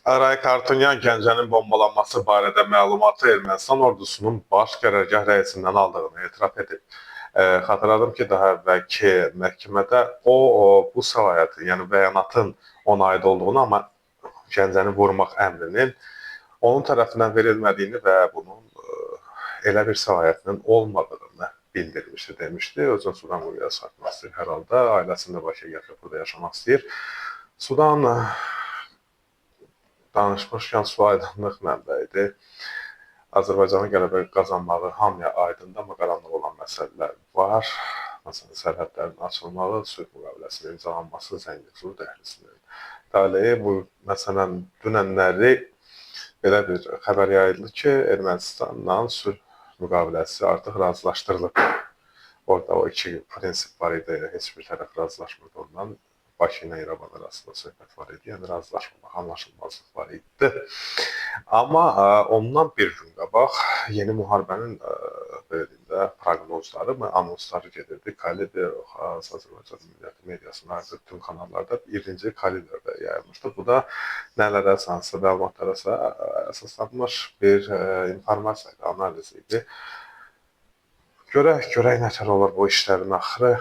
Arayik Harutyunyan Gəncənin bombalanması barədə məlumatı Ermənistan ordusunun baş qərargah rəisindən aldığını etiraf edib. Xatırladım ki, daha əvvəlki məhkəmədə o bu səlahiyyətin, yəni bəyanatın ona aid olduğunu, amma Gəncəni vurmaq əmrinin onun tərəfindən verilmədiyini və bunun elə bir səlahiyyətinin olmadığını bildirmişdi, demişdi. Özünü Sudan qurğuya satmaq istəyir hər halda. Ailəsini də Bakıya gətirib burada yaşamaq istəyir. Sudan danışmışkən su aydınlıq mənbəyidir. Azərbaycanın qələbə qazanmağı hamıya aydındır, amma qaranlıq olan məsələlər var. Məsələn, sərhədlərin açılmağı, sülh müqaviləsinin imzalanması, Zəngəzur dəhlizinin taleyi. Bu, məsələn, dünənləri belə bir xəbər yayıldı ki, Ermənistanla sülh müqaviləsi artıq razılaşdırılıb. Orada o iki prinsip var idi, heç bir tərəf razılaşmırdı ondan. Bakı ilə İrəvan arasında söhbət var idi, yəni razılaşmamaq, anlaşılmazlıq var idi. Amma ondan bir gün qabaq yeni müharibənin belə deyim də proqnozları, anonsları gedirdi. Kaliber, Xas, Azərbaycan Milliyyəti mediasında artıq bütün kanallarda birinci kaliberdə yayılmışdı. Bu da nələrə, hansı məlumatlara əsaslanmış bir informasiya idi, analiz idi. Görək, görək nətər olur bu işlərin axırı.